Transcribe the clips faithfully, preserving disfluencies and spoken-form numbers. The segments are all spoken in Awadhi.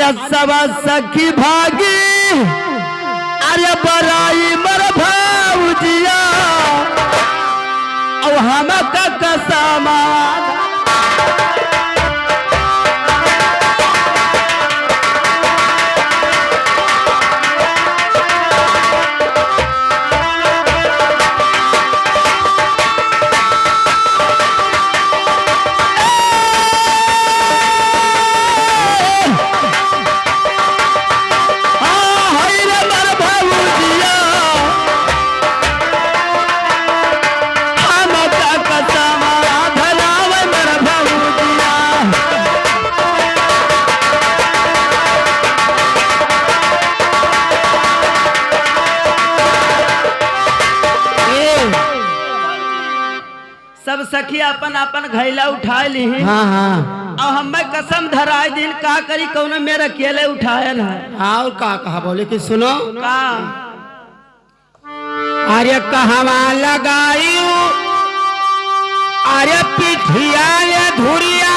सब सखी भागी, अरे बराई मर भौजिया, अब हमका कसम। सब सखी आपन आपन घैला उठाए लिही। हाँ, हाँ। अब हमें कसम धराए दिन का करी, कौनो मेर अकेले उठाए ना। और का कहा बोले कि सुनो। का? अरे कहवा लगायू, अरे पिठिया ले धुरिया,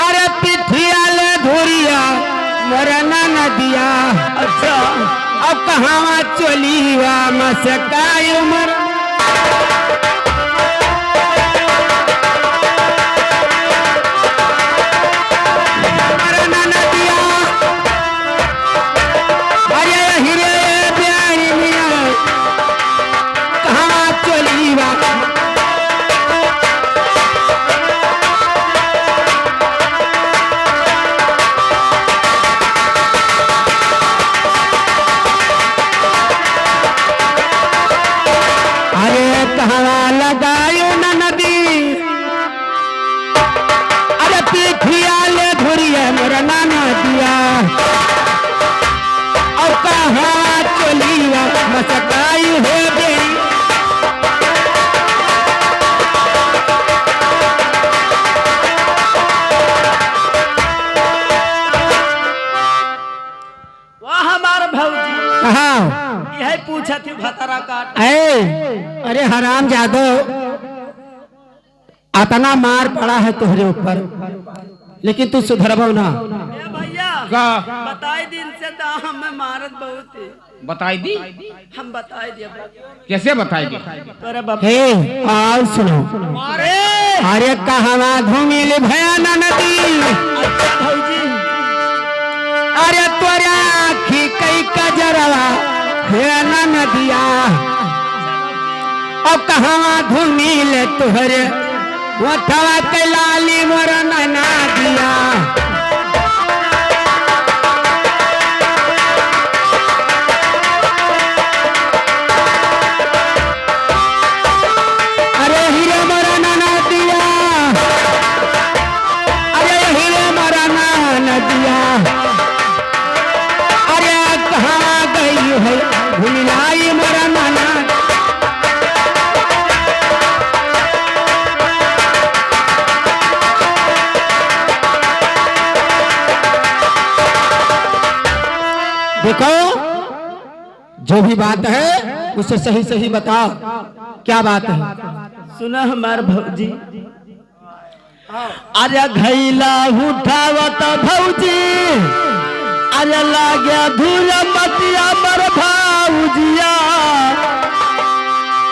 अरे पिठिया ले धुरिया, मोर ननदिया। अच्छा। अब कहवा चोलिया मसकायू मोर, मोर ननदिया। अरे हिरे प्यारी मिया, कहाँ चली बा? अरे कहवा लगायू ननदी, अरे पिठिया ले धुरिया मोर ननदिया, और कहाँ चोलिया मसकाई हो गई। वाह हमार भौजी। कहाँ? यही पूछत ही भतरा काट। ए, अरे हराम जादो, अतना मार पड़ा है तोहरे ऊपर, लेकिन तू सुधरबो ना। ए भैया, का? बताई दिन से तो हमें मारत बहुत है। बताई दी? हम बताई दिया। कैसे बताई दी? तोरे बाप। हे, आओ सुनो। अरे! अरे कहवा धूमिल भया ननदी। अच्छा भौजी। अरे तोरे आँखी कई कजरवा, हे ननदिया। अब कहवा धूमिल तोहरे ओठवा के लाली मोर ननदिया। अरे हिरे मोर ननदिया, अरे हिरे मोर ननदिया। अरे कहाँ गई है भुलाई मोर ननद। देखो, जो भी बात है, उसे सही सही बताओ, क्या बात है? सुना हमार भौजी, अरे घैला उठावत भौजी, अरे लागे धूल मतिया मर भौजिया।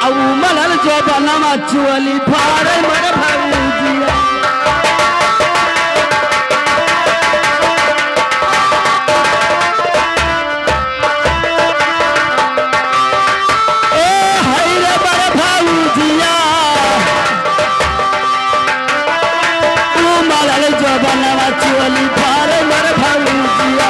अब उमलल जो बनवा चोली फाड़े मर भौजिया। ए हाय रे बड़ भौजिया, उमड़ल जबनवा चोली फाड़े मोर भौजिया।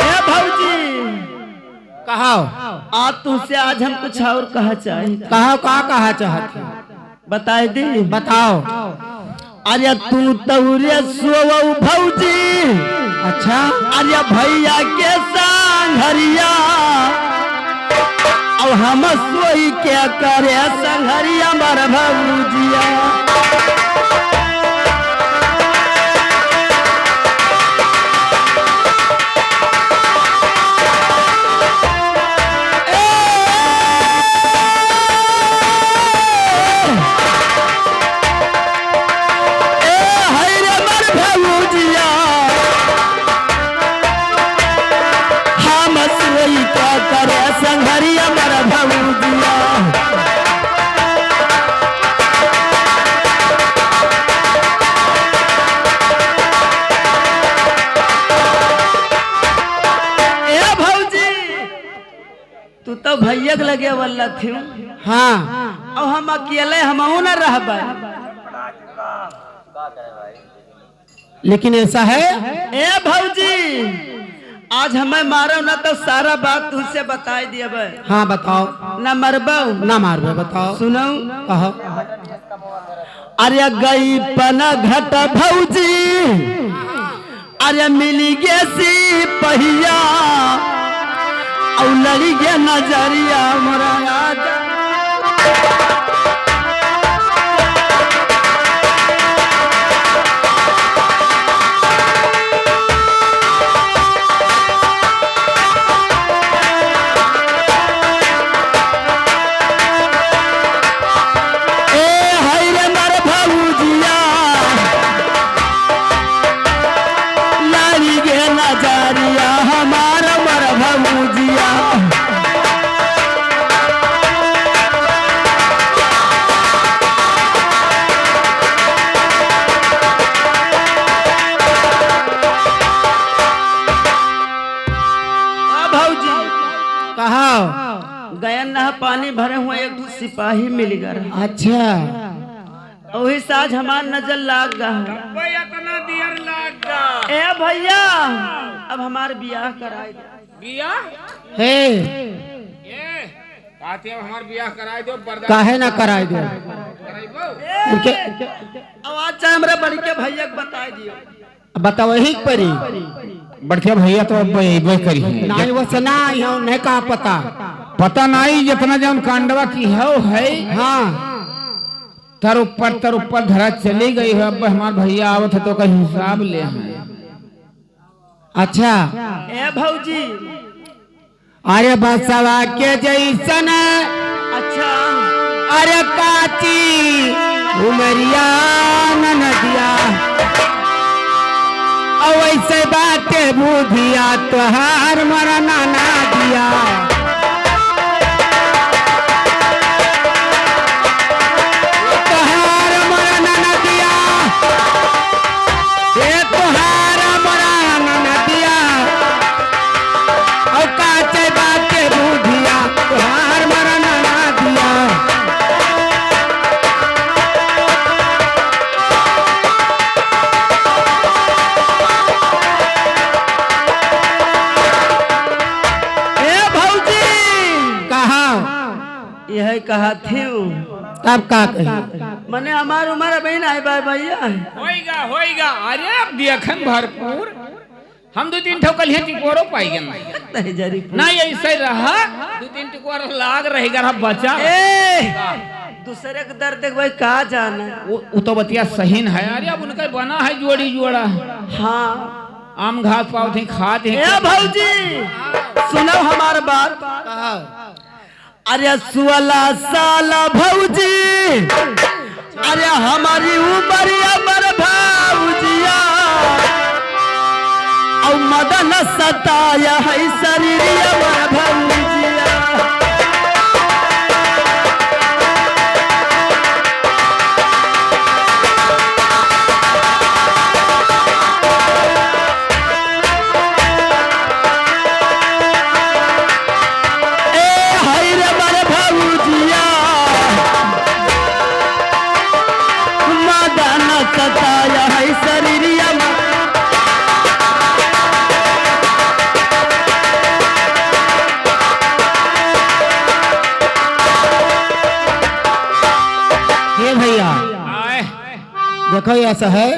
ए भौजी, कहो। आ तुमसे आज हम कुछ और कहा चाहे। कहो, का कहा चाहत है? बताए दी। बताओ। अरे तू तौरे सोवौ भौजी। अच्छा। अरे भैया के संघरिया, अब हम सोई के करे संघरिया मर भौजिया। एक लगे वाला थी। हाँ। अब हम अकेले, हमहू न रहबे। लेकिन ऐसा है। ए भौजी, आज हमें मारो ना तो सारा बात तुझसे बताई दियबे। हाँ, बताओ। ना मरबो। ना मारबे, बताओ। सुनो। कहो। अरे गई पन घट भौजी, अरे मिली गे सिपहिया, औ लड़ी गे नजरिया मोरा राजा। ए हाय रे मोर भौजिया, लाली गे नजरिया हमार मोर भौजिया। हाँ भौजी। कहा? गयन नहा पानी भरे हुए एक ठो सिपाही मिल गए रहे। अच्छा। वही साज हमार नजर लाग गा है। तब्बे इतना दियर लाग गा। ए भैया, अब हमार बियाह कराई दे। बियाह? हे। ए, कहते अब हमार बियाह कराई दो, बर्दाश्त काहे ना कराई दो? कराइबो? इनके अब आज चाहे हमरा बड़के भैया के बताई दियो। अब बताओ, यही के परी। बड़के भैया तो अब अइबे करी है। नहीं, वो से ना आई हो, नहीं कहा पता। पता नहीं, जितना जौन कांडवा की हो है। हाँ। तर ऊपर, तर ऊपर धरा चली गई हो। अब हमार भैया आवत है तो का हिसाब ले हैं। अच्छा। ए भौजी। अरे बसवा के जैसन। अच्छा। अरे काची उमरिया ननदिया। औ वैसे बाटे बुधिया तोहार मोर ननदिया। तोहार मोर ननदिया। ए तोहार मोर ननदिया। औ काचे बाटे बुधिया, तोहार मोर ननदिया। ए भौजी। कहा? यही कहा थी। तब का कही? मने हमार उमर अबही ना है, बाय भैया। होइगा, होइगा। अरे, अब देखन भरपूर। हम दू तीन ठो कलिहे टिकोरो पाई गन। नहीं जरी। ना, ऐसे रहा, दू तीन टिकोर लाग रही, गरा बचा। ए, दूसरे के दर्द देख भाई, का जाना। वो, वो तो बतिया सही न है। अरे, अब उनका बना है जोड़ी जोड़ा। हाँ। आम घास पावत हैं, खात हैं। ए भौजी, सुनो हमार बात। कहा? अरे सोलह साल भौजी, अरे हमारी उमर अमर भौजिया, औ मदन सताया है शरीर अमर भौजिया। ए हाय रे मोर भौजिया, मदन सताया है शरीरिया मा। ए भैया, आय। देखो ऐसा है,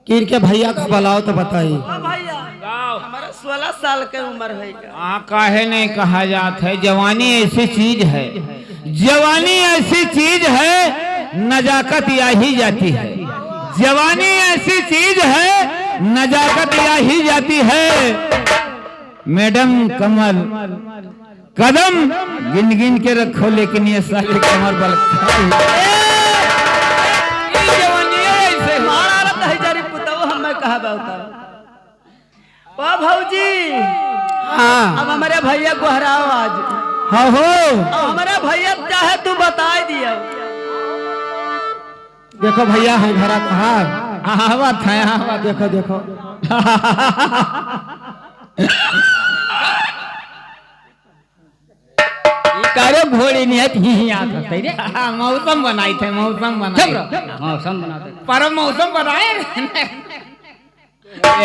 कि इनके भैया का बुलाओ तो बताई। ओ भैया, गाओ। हमारा सोलह साल के उम्र है का? हाँ, काहे नहीं कहा जात है, जवानी ऐसी चीज है, जवानी ऐसी चीज है, नजाकत या ही जाती है। जवानी ऐसी चीज है, नजाकत या ही जाती है। मैडम कमल, कदम गिन गिन के रखो, लेकिन ये साले कमर बल खाई। ए, ई जवानिया ऐसे हो। मारा रत है जरी पुतौ, हमें कहा बाबा। ओ भौजी। हाँ। अब हमारे भैया गोहराओ आज। हाँ हो। अब हमारे भैया चाहे तू बताई दियो। देखो भैया है घरा तोहार। आवत है, आवत। देखो, देखो। घोड़ी नियत ही ही आत हते रे। हाँ, मौसम बनाई थे, मौसम बनाई। चुप रहो। मौसम बनाते। पर मौसम बनाए रे।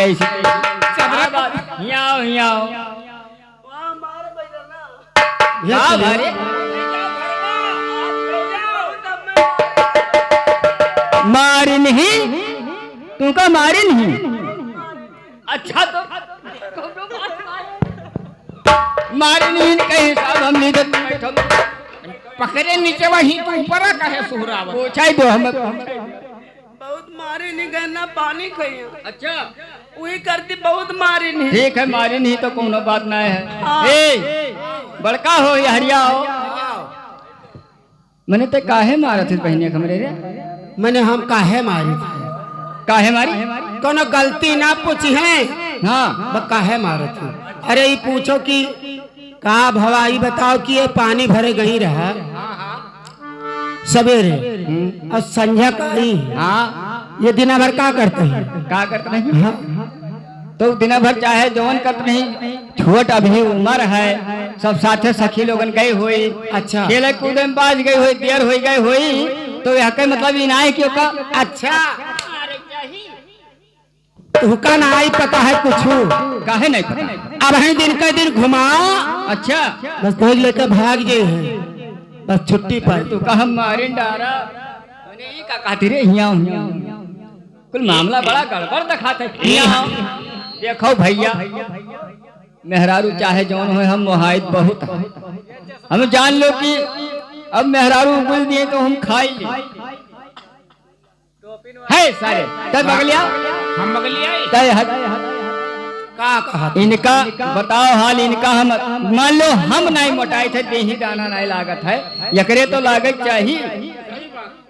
ऐसे। चंद्रा बाबा। हियाओ, हियाओ। ये हाँ चलिए। भाई। मारी नहीं, तुमका मारी नहीं। अच्छा तो मारी नहीं, कहीं साहब हम नहीं देते बैठो। पकड़े नीचे वहीं तो ऊपर का है सुहरावा। पूछा ही दो हम। बहुत मारी नहीं गए ना पानी खइया। अच्छा। वही करती बहुत मारी नहीं। ठीक है, मारी नहीं तो कोनो बात ना है। हाँ। ए, बड़का हो या हरिया हो। मैंने ते काहे मारत है बहिनिया हमरे रे? मैंने हम काहे मारी थी? काहे मारी? कोनो गलती ना पूछी है। हाँ। ब-, काहे मारत है? अरे, ये पूछो कि का भवा, ई बताओ कि ये पानी भरे गई रहा सवेरे हम्म। और संझा का आई। हाँ। ये दिना भर का करते हैं? का करते हैं? हाँ। तो दिना भर चाहे जौन करते नहीं, छोट अभी उम्र है, सब साथे सखी लोगन गई होई, अच्छा। खेले कूदे में बाज गई होई, देर होई गई होई, तो यह के मतलब ई ना है कि ओका अच्छा। तुहका ना आई पता है कुछ। काहे नहीं पता? अब है दिन के दिन घुमा। अच्छा। बस धोई लेके भाग जे है। बस छुट्टी पाई। तू कहा मारे डारा। अरे ई का कहती रे हिया हिया। कुल मामला बड़ा गड़बड़ दिखात है। हिया। देखो भैया, मेहरारू चाहे जौन होए, हम मोहाइत बहुत है। हम जान लो कि अब मेहरारू उगल दिए तो हम खाई ले। है सारे। तय बगलिया? हम बगलिया है। तय हट। का कहा? इनका बताओ हाल, इनका हम, मान लो हम नहीं मोटाए थे, देही दाना नहीं लागत है, एकरे तो लागत चाहिए।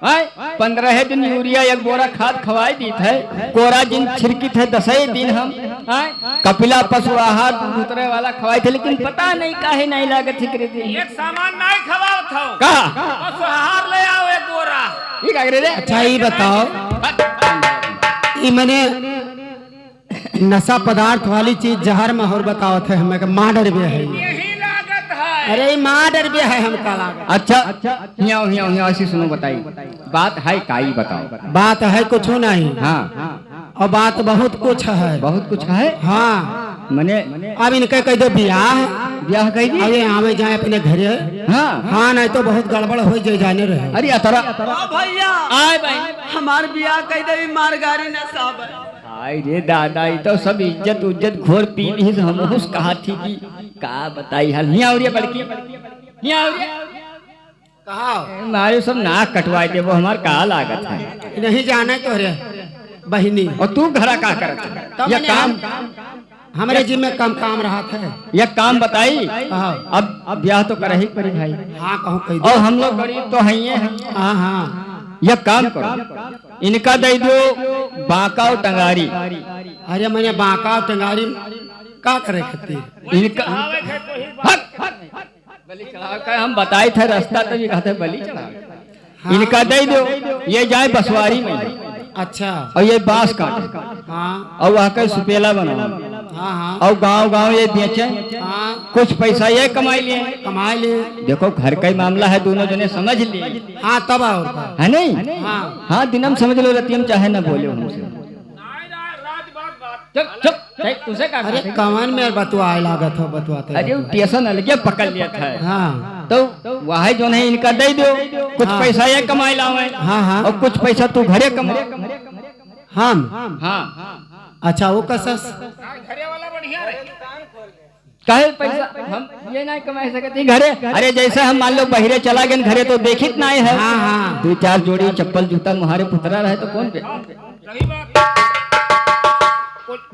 हैं? पन्द्रह दिन यूरिया एक बोरा खाद खवाई दीत है, कोरा जिन छिड़कित है दसई दिन हम, हैं? कपिला पशु आहार दूध उतरे वाला खवाई थे, लेकिन पता नहीं काहे नहीं लागत है एकरे देही। एक सामान नहीं खवाओ था। का? पशु आहार ले आओ एक बोरा। ई का करे रे? अच्छा, ई बताओ, ई मने नशा पदार्थ वाली चीज जहर माहौर बतावत है, हमें के मार डरबे है। यही लागत है। अरे, ई मार डरबे है हमका लागत। अच्छा, हियाओ, हियाओ, हियाओ, ऐसी सुनो, बताई, बात है का, ई बताओ। बात है कुछ नहीं। हाँ। और बात बहुत कुछ है। बहुत कुछ है? हाँ। मने? अब इनके कह दो ब्याह। ब्याह कह दी? अरे आवे जाए अपने घरे। हाँ। हाँ, नहीं तो बहुत गड़बड़ हो जाए, जाने रहे। अरे अतरा। ओ भैया। आए भाई। हमार ब्याह कह दे, मार गारी ना साहब। हाय रे दादा, ई तो सब इज्जत उज्जत घोर पी ली, हम हुस कहा थी कि का बताई हाल। हियाँ हो रे बड़की, हियाँ हो रे। कहा? ए, मारे सब नाक कटवाए देबो, हमार का लागत है? नहीं जाने तोहरे बहिनी। और तू घरा का करत है? तब या मने काम हम, हमरे जिम्मे कम काम रहत है। या काम बताई? कहा? अब, अब ब्याह तो करही के पड़ी भाई। हाँ, कहूँ कह दे। और हम लोग गरीब तो हइये हैं। हाँ, हाँ। या काम करो, इनका दे दो बांका और टंगारी। अरे मने बांका और टंगारी का करे खातिर? इनका हट, हट। बलि चढ़ावे का हम बताए थे रास्ता, तभी कहते बलि चढ़ावे। हाँ। इनका दे दो, ये जाए बसवारी में। अच्छा। और ये बांस काटे। हाँ। और वहाँ का सुपेला बनाओ। हाँ, हाँ। और गांव गांव ये बेचे। हाँ। कुछ पैसा ये कमाई लिए। कमाई लिए। देखो, घर का ही मामला है, दोनों जने समझ लिए। हाँ, तब और का। है नहीं? हाँ। हाँ, दिनम समझ लो, रतियम चाहे ना बोले हमसे। चुप, चुप, चुप, तुझे का अरे, बात है? कवन में बतुआए लागत हो, बतुआते अरे, रहते वो हो। टेसन अलगे पकड़ लिया था। हाँ। तो वह जो नहीं, इनका दे दो, कुछ हाँ। पैसा ये कमाए लावे, हाँ, हाँ। और कुछ पैसा तू घरे कमा। हम? हाँ। अच्छा, वो कसस? घरे वाला बढ़िया रहे। काहे पैसा हम ये नहीं कमाए सकते घरे? अरे, जैसे हम मान लो बहिरे चला गए घरे तो देखित नहीं है। हाँ, हाँ। दो चार जोड़ी चप्पल जूता मुहारे पुतरा रहे तो कौन पे?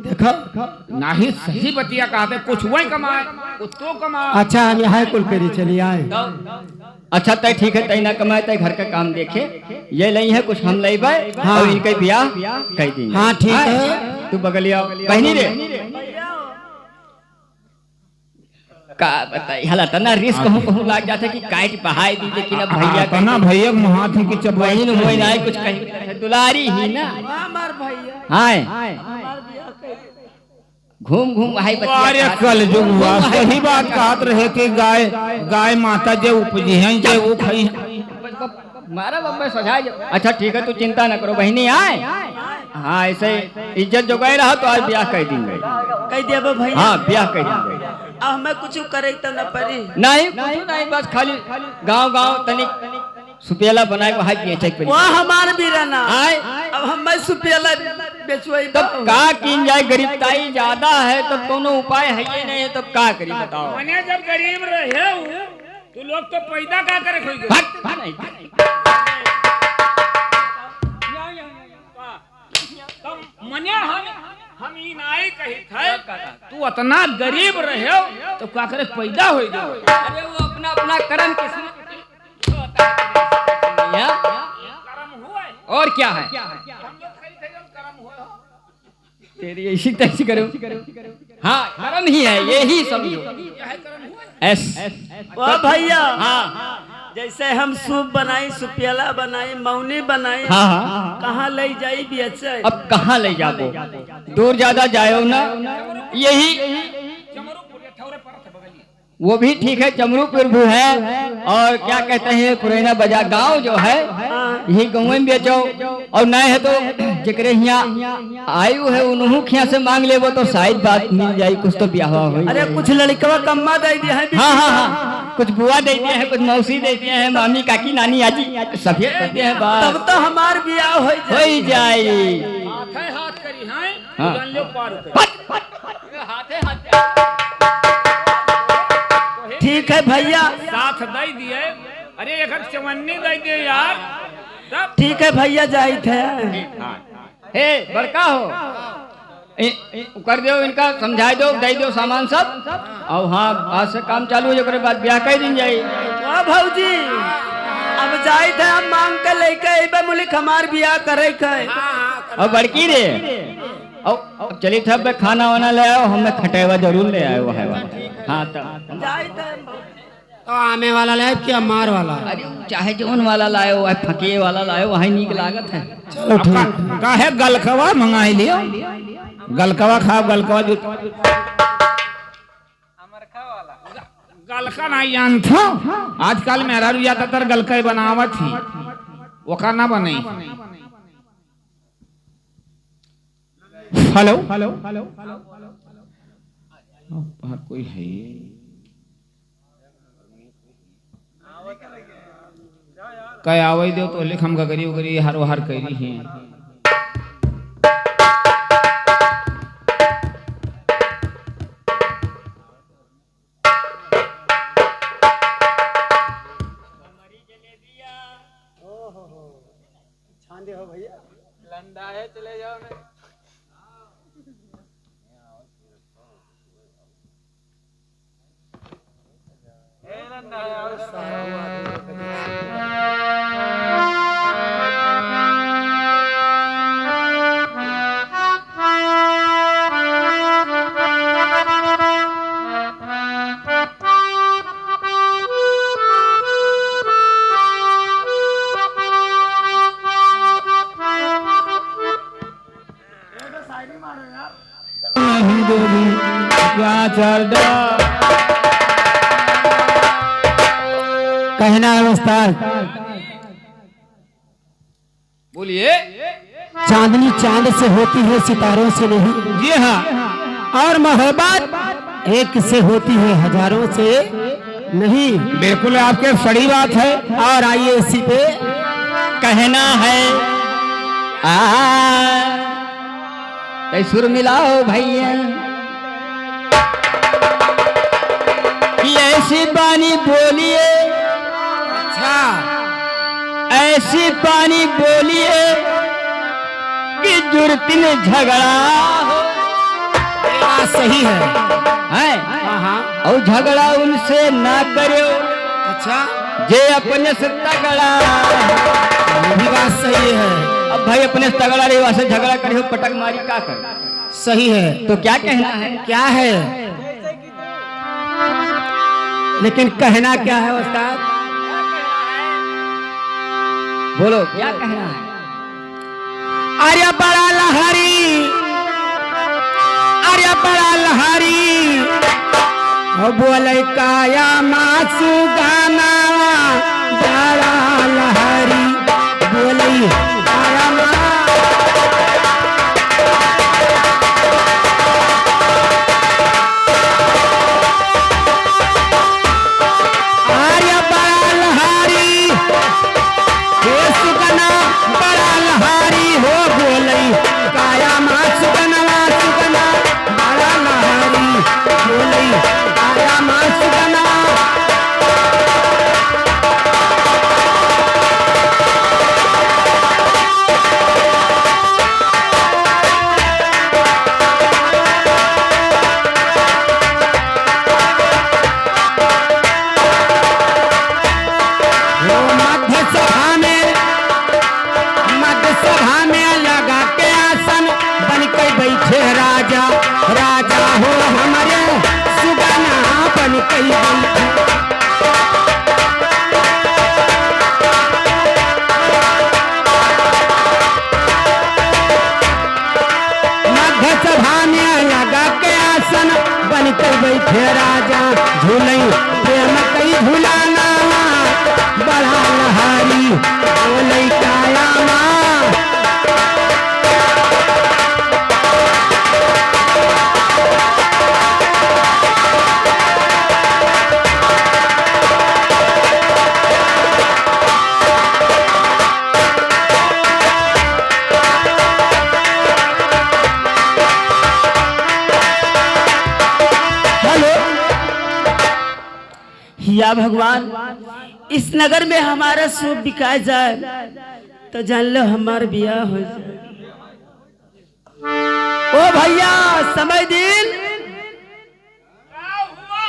देखो। नाही सही बतिया कहते, कुछ वही कमाए, कुछ तो कमाए। अच्छा, हम यहाँ कुल करी चली आए। अच्छा, तय ठीक है, तय ना कमाए, तय घर का काम देखे। ये नहीं है, कुछ हम लेबे हाँ। और इनके ब्याह कह देंगे। हाँ, ठीक हाँ? है। तू बगलिया बहनी रे। का बताई, हला तना रिस्क कहूँ, कहूँ लाग जाते कि काट बहाई दी, लेकिन अब भैया तना कहते भैया के मुहात है कि चबवाई बहिन होए ना, कुछ कहीं दुलारी ही ना। हमार भैया। हाय। हमार भैया कहीं। घूम घूम वही बतिया अरे खात कल जुग हुआ, वही सही बात कहत रहे कि गाय, गाय माता जे उपजी हैं, जे वो खाई हैं। मारा बाबा सजा जो। अच्छा ठीक है, तू चिंता न करो बहिनी, आए। हाँ, ऐसे इज्जत जो गए रहा तो आज ब्याह कर देंगे। कह दिया बा भैया। हाँ, ब्याह कर देंगे। अब हमें कुछ करे तो न पड़ी। नहीं, कुछ नहीं, बस खाली गाँव गाँव तनिक सुपेला बनाए को हाथ बेचे के पड़ी। वह हमार भी रहना। आए। अब हमें सुपेला बेचवाई तब बा। का कीन जाए, गरीबताई ज्यादा है, तब कोनो उपाय है ये नहीं है, तब का करी बताओ। मने जब गरीब रहे हो, तो लोग तो पैदा का करे खोई गए? भाग, भाग नहीं। तब मने हम, हम ई नाई कही थे, तू अतना गरीब रहे हो, तो का करे पैदा होई गए? अरे वो अपना, अपना कर्म किस्मत। और क्या है? तेरी ऐसी तैसी करो। हाँ, कर्म ही है, यही समझो। एस। वाह भैया। हाँ। जैसे हम सूप बनाई, सुपेला बनाई, मौनी बनाई, हाँ, हाँ। कहाँ ले जाई बेचे? अब कहाँ ले जाबो? दूर ज्यादा जायो ना, यही। वो भी ठीक है, चमरूपुर भी है, और क्या कहते हैं, पुरैना बाजार गांव जो है, यही गाँव में बेचो, और नहीं है तो जेकरे हियाँ आयु है, उन्हों खियाँ से मांग लेबो तो शायद बात मिल जाई, कुछ तो ब्याह होई। अरे, कुछ लड़कवा कम्मा दे दिया है, हाँ, हाँ, हाँ, कुछ बुआ दे दिया है, कुछ मौसी दे दिया है, मामी, काकी, नानी, आजी, सफेद दे दिया है, बस। तब तो हमार ब्याह होई जाई। होई जाई। हाथे हाथ करी हैं, हाँ। जान लो पार उतरी। हाथे हाथ। ठीक है भैया। साथ दे दिए। अरे, एक चवन्नी दे दिए यार। तब ठीक है भैया, जाइत है। हाँ। हे, बड़का हो। ए, ए, कर दो इनका, समझाई दो, दे दो सामान सब। और हाँ, आज से काम चालू हो जाए, ओकरे बाद ब्याह कर दिन जाई। वाह भौजी, अब जाइत है, हम मांग के लेके अइबे, मुलिक हमार ब्याह करे के। और बड़की रे, और अब चली था, अब खाना वाना ले आओ, हमें खटेवा जरूर ले आयो है। हाँ, तब जाइत है। तो आमे वाला लाए कि अमार वाला? अरे, चाहे जौन वाला लाए, वह फकिए वाला लाए, वही नीक लागत है। चलो, ठीक। का-, काहे गलकवा मंगाई लियो? गलकवा खाओ, गलकवा जो गलका नहीं जानत हो? आजकल मेहरारू ज्यादातर गलका बनावत ही, ओका ना बने। हेलो, हेलो, हेलो, हाँ, कोई है? कह आवै देव तो लिख, हम गगरी उगरी हर ओहर करी हैं। छान दे हो भैया। लंडा है, चले जाओ ना। कहना है उस्ताद। बोलिए। चांदनी चांद से होती है, सितारों से नहीं। जी हाँ। और मोहब्बत एक से होती है, हजारों से नहीं। बिल्कुल आपके सही बात है। और आइए इसी पे कहना है। आ, तै सुर मिलाओ भैया। कि ऐसी बानी बोलिए, अच्छा। ऐसी बानी बोलिए कि जुर्ती में झगड़ा हो। ये बात सही है। हैं? हाँ, हाँ। और झगड़ा उनसे ना करो, अच्छा। जे अपने से तगड़ा। ये भी बात सही है। अब भाई अपने से तगड़ा रहे, वैसे झगड़ा करे हो, पटक मारी का कर। सही है। तो क्या कहना है? क्या है? लेकिन कहना क्या है उस्ताद? बोलो, क्या कहना है? अरे बड़ा लहरी, अरे बड़ा लहरी, ओ बोलै काया मा सुगनवा बड़ा लहरी, बोलै काया मा। आर्य बड़ा लहरी, हे सुगना बड़ा लहरी हो बोलै, काया मा सुगनवा सुगना बड़ा लहरी बोलै, काया मा सुगनवा। ओ मध्य सभा में, मध्य सभा में लगा के आसन, बन के बैठे राजा, राजा हो हमरे सुगना बन के बैठे। मध्य सभा में लगा के आसन, बन के बैठे राजा, झूलै प्रेम कई झुलाना, बड़ा लहरी बोलै काया मा। हेलो, या भगवान, इस नगर में हमारा सूप बिकाय जाए, तो जान लो हमार बियाह हो जाए। ओ भैया, समय दिन। का हुआ?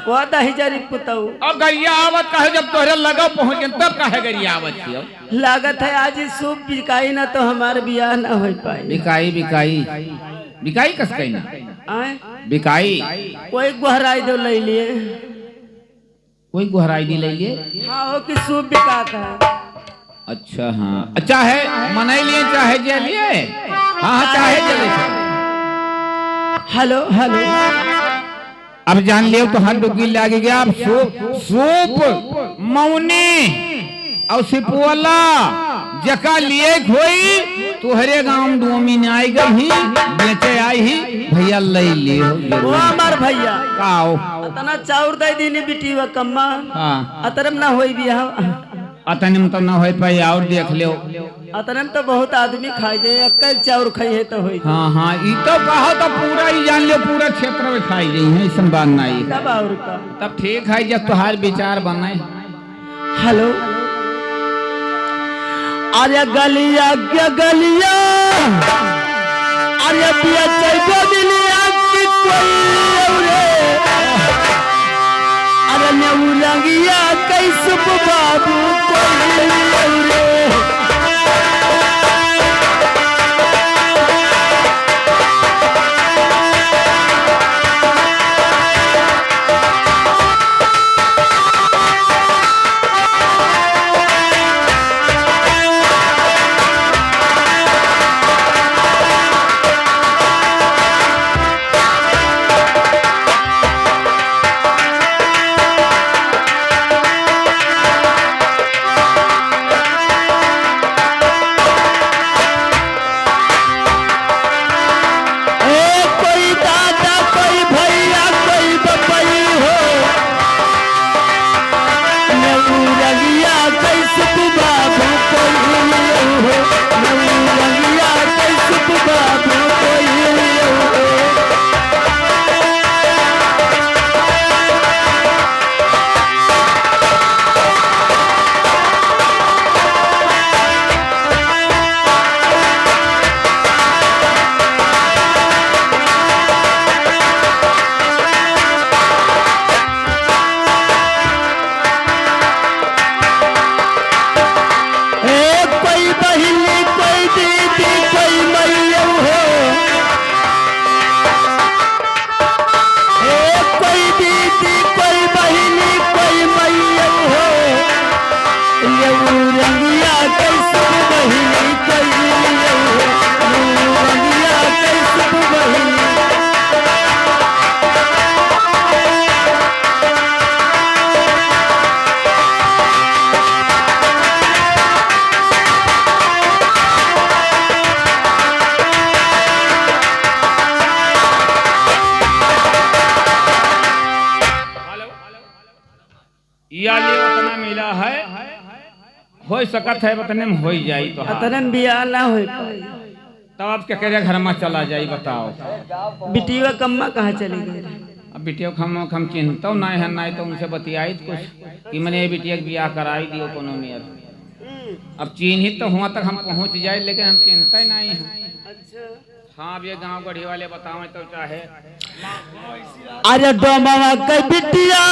वो दही जरी पुतऊ। अब गरिया आवत काहे, जब तोहरे लगा पहुँच गए, तब काहे गरिया आवत छियो? लागत है आज ई सूप बिकाई ना तो हमार बियाह ना हो पाई। बिकाई, बिकाई, बिकाई कस कहीं ना? आए? बिकाई। कोई गोहराई दो ले लिए। कोई गोहराई नहीं ले लिए? हाँ, हो कि सूप बिकात है। अच्छा, हाँ, चाहे मनई लिए, चाहे जे लिए, हाँ, हाँ, चाहे जे ले। हेलो, हेलो। अब जान लियो तो हाथ डुबकी लागी गया। अब सूप, सूप, मौनी और सिपोला जका लिए खोई, तोहरे गाँव डोमी ने आई गई ही, बेचे आई ही, भैया ले लियो। ओ हमार भैया। का हो? इतना चाउर दे दीनी बिटिया कम्मा। हाँ। अतरम ना होई बियाह। अतने में तो ना होई पाई, और देख लो। अतने में तो बहुत आदमी खाई जाए, एक चाउर खाई है तो होई। हाँ, हाँ, ई तो कहो तो पूरा ही जान लो, पूरा क्षेत्र में खाई गई है, ऐसन बात नहीं। तब और का? तब ठीक है, जब तोहार विचार बने। हेलो। अरे गलिया के गलिया, अरे पिया चैको दिलिया की कोई रे। अरे नेउरंगिया कैसुप बाबू कोई रे। होइ सकत है, बतने में होइ जाई तो। अतने में बियाह ना होइ पाई। तब अब केकरे घर में चला जाई, बताओ। बिटिया कम्मा कहाँ चली गई? अब बिटिया हम, हम चिन्हतो नाहीं है, नाहीं तो उनसे बतियाई कुछ कि मने ये बिटिया के बियाह कराई दियो कोनो मेर। अब चिन्हित तो हुआ तक हम पहुँच जाए, लेकिन हम चिन्हते नाहीं हैं। अच्छा। हाँ, अब ये गाँव गढ़ी वाले बतावें तो चाहे। अरे डोमवा के बिटिया,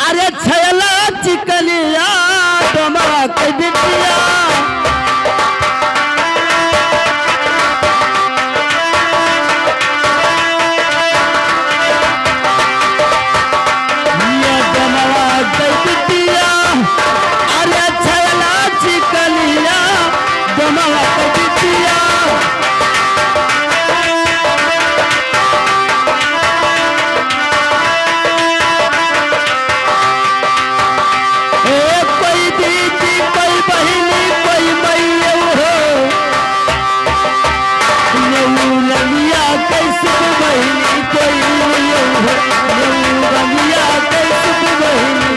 अरे छैला चिकनिया, डोमवा के बिटिया। ये डोमवा के बिटिया, अरे छैला चिकनिया, डोमवा के बिटिया। ए, कोई दीदी, कोई बहिनी, कोई मइयऊ हो। यऊ रंगिया कैसे बहिनी, कोई मइयऊ हो। यऊ रंगिया कैसे बहिनी।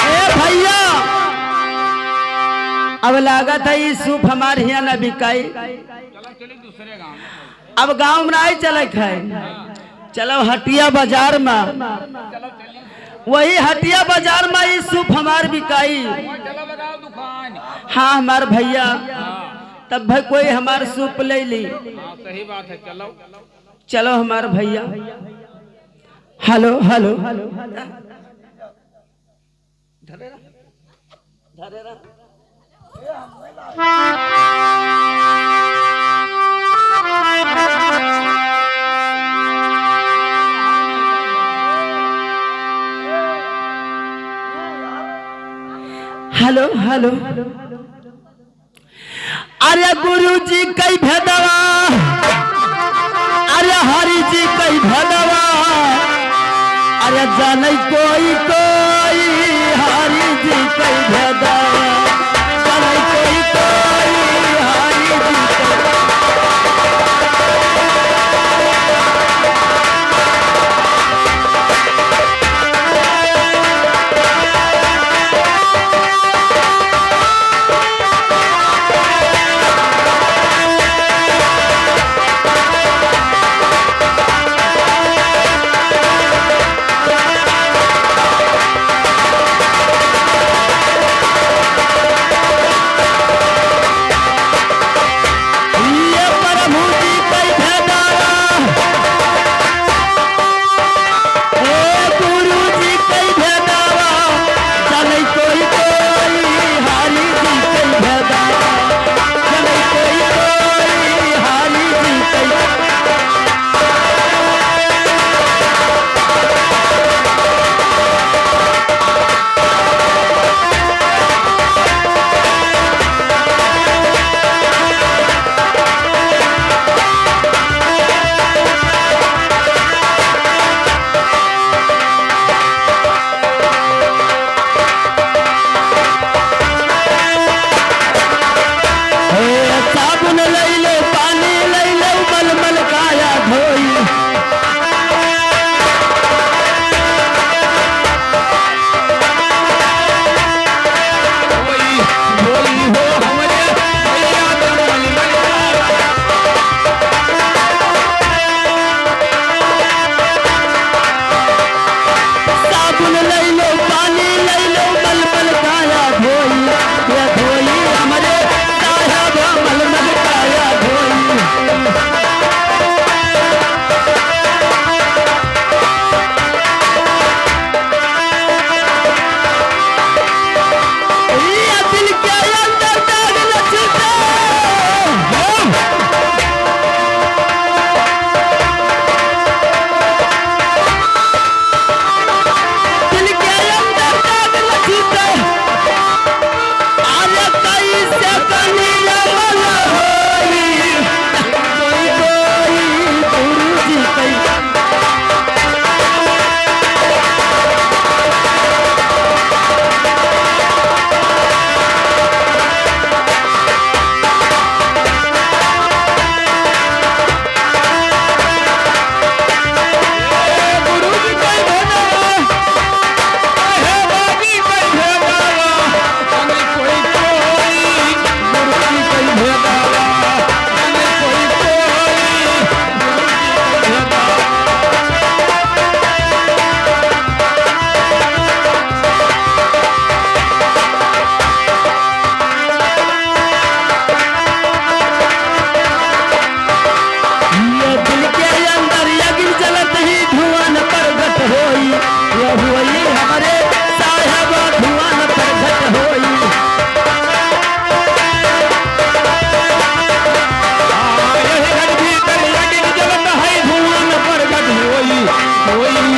ए भइया, अब लागत है ई सूप हमार हियाँ न बिकाई। अब गाँव में नाहीं चलत है, चलो हटिया बाजार में, वही हटिया बाजार में ई सूप हमार बिकाई। हाँ हमार भइया, तब भाई कोई हमार सूप ले ली। हाँ, सही बात है, चलो। चलो हमार भइया। हेलो, हेलो। धरे रहा, धरे रहा। हेलो, हेलो। अरे गुरु जी कई भेदवा, अरे हरि जी कई भेदवा, अरे जानै कोई कोई हरि जी कई भेदवा, जानै कोई कोई हरि जी कई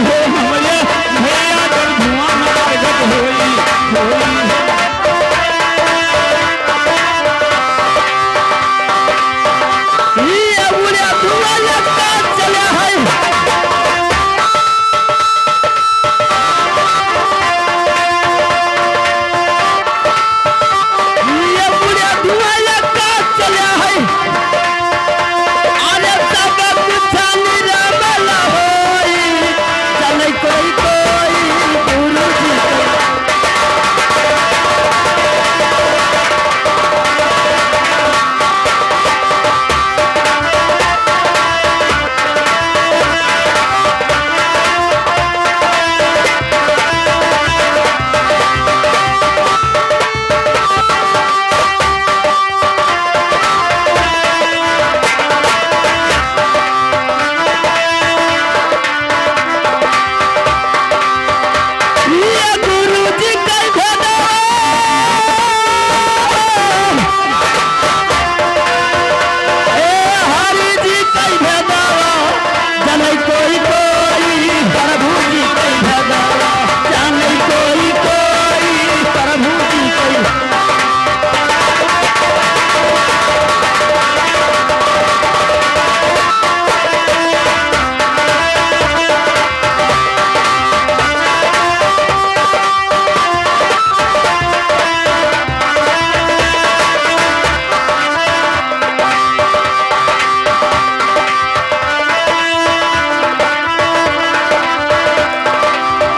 हो हमरे भैया जब धुआं में प्रगट होई, होई। ये बुढ़िया धुआं लटका चले है। ये बुढ़िया धुआं लटका चले है। अरे सब कुछ निरामल होई, चले कोई कोई गुरु जी के। ये गुरु जी कई भेदवा, ए हरि जी कई भेदवा, जाने कोई कोई प्रभु जी कई भेदवा, जाने कोई कोई प्रभु जी कई।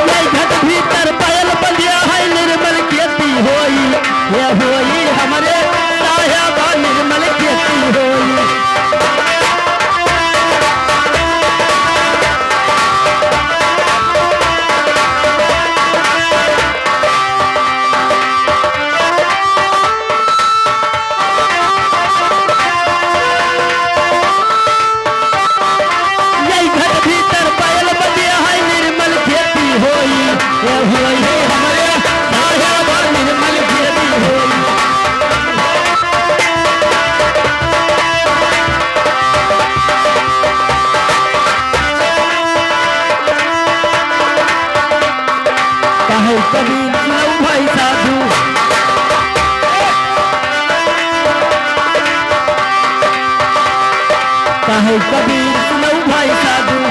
ये घट भीतर पायल बंदिया है, निर्मल खेती होई, ये होई हमरे साहेबा, निर्मल खेती होई। यही घट भीतर पायल बंदिया है, निर्मल खेती होई, ये होई हमरे साहेबा, निर्मल खेती होई। काहे कबीर सुनऊ भाई साधु, काहे कबीर सुनऊ भाई साधु,